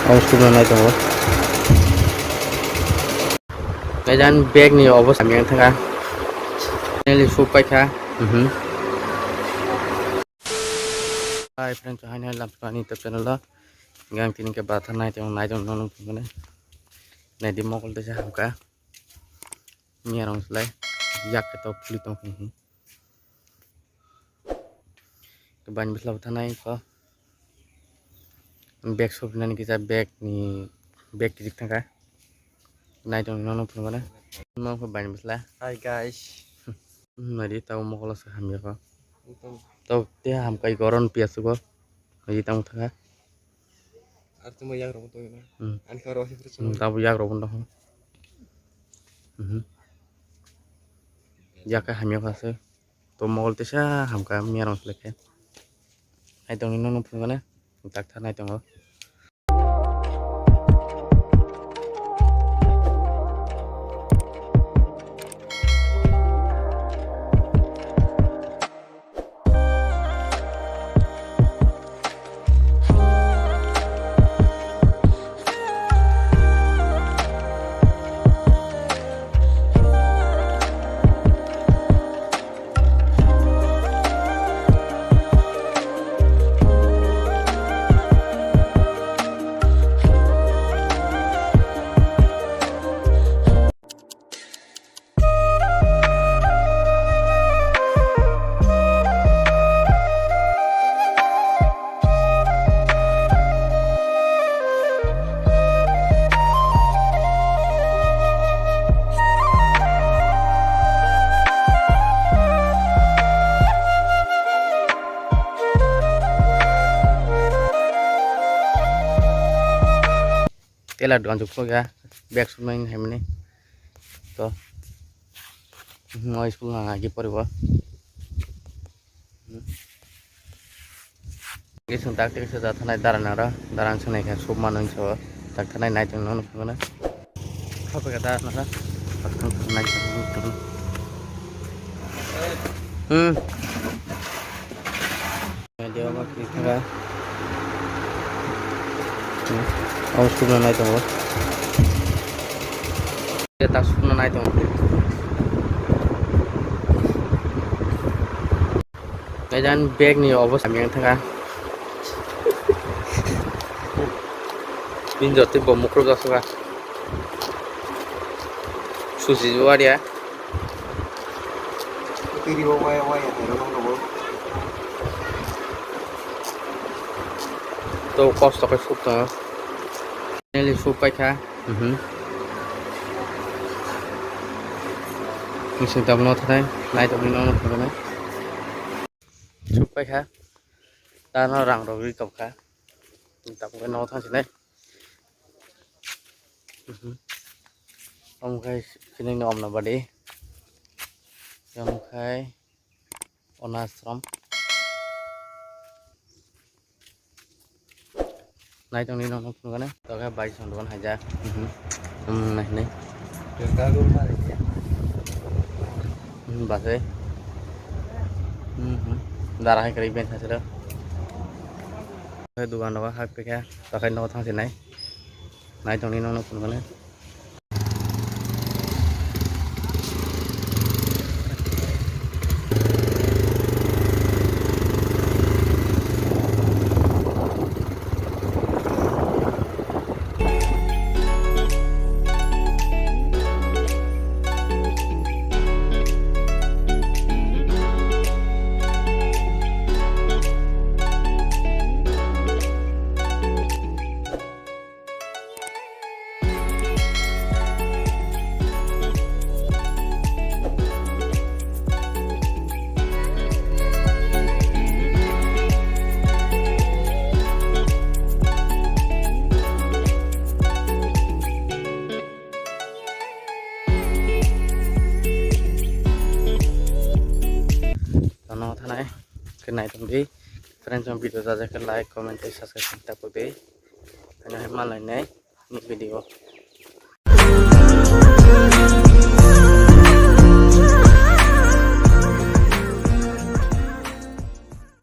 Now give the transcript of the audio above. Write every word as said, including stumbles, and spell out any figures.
Hostel no nai tongo. Kaijan bag ni obo samyang thanga. Neli sup paikha. Mhm. Hi friends, hai nai lam ani YouTube channel lo. Gang tini ke batha nai tong nai tong nong nong tong ne. Nai di mokol te sa hamka. Miya rong slai. Yak ke to phuli tong hi. Bani bwsla bo thanai ko. Bag sopinani kisa bag ni bag kichik thangkha. Nai tong nono phunukgo na. Nono khe bani bwsla. Hi guys. Nari tabo mokolo se hamya ko. Tabo. Tabo te hamkai goron piya sugo. Nari tamo thangkha. Ar tamo yak rok to na. Hmm. Ani kha rok se. Hmm, tabo yak rok no. Mhm. Yak khe hamya ko se. To mokol tesa hamka miya rong selekhe. Hai tongni nono phunukgo na. Tak thanai tongo. Tela dukan juk ya, bag sumai hai mani. To. Hmm, oi school na agi poribo. Hmm. Gisung tak tik se da thanai daran aro, daran sunai kha sub mano so. Tak thanai nai tong nono phunukgo na. Kha pega da na kha. Hmm. Dia ma kiri thaga. Hmm. Awas tu na nai tongo. Dia tak sukna nai tongo. Kaijan bag ni obo samyang thanga. Bini jotoi bo mukhro jasukha. Susi juaria. Tiri o waya waya hero nang rogo. To kosto khe suk tongo. Neli suk paikha. Mhm. Nisi tabno thanai, nai tongni nono thanai. Suk paikha. Tano rang rok ri tongkha. Tabukhe nogo thang sinai. Mhm. Omo khai sinai no omna badi. Omo khai Onasrom. Nai tongni nono phunukgo na. Tokhe bai song dogan haja. Mhm. Hmm, nai nai. Hmm, basai. Mhm. Dara hai kwrwi ben sasero. Tokhe dugan rogo hak pikha. Tokhe nogo thang sinai. Nai tongni nono phunukgo na. Tono thanai khe nai tongdi. Friends, ang video jajak khe like, comment tei subscribe khe tapukdi. Ano hai malai nai ni video.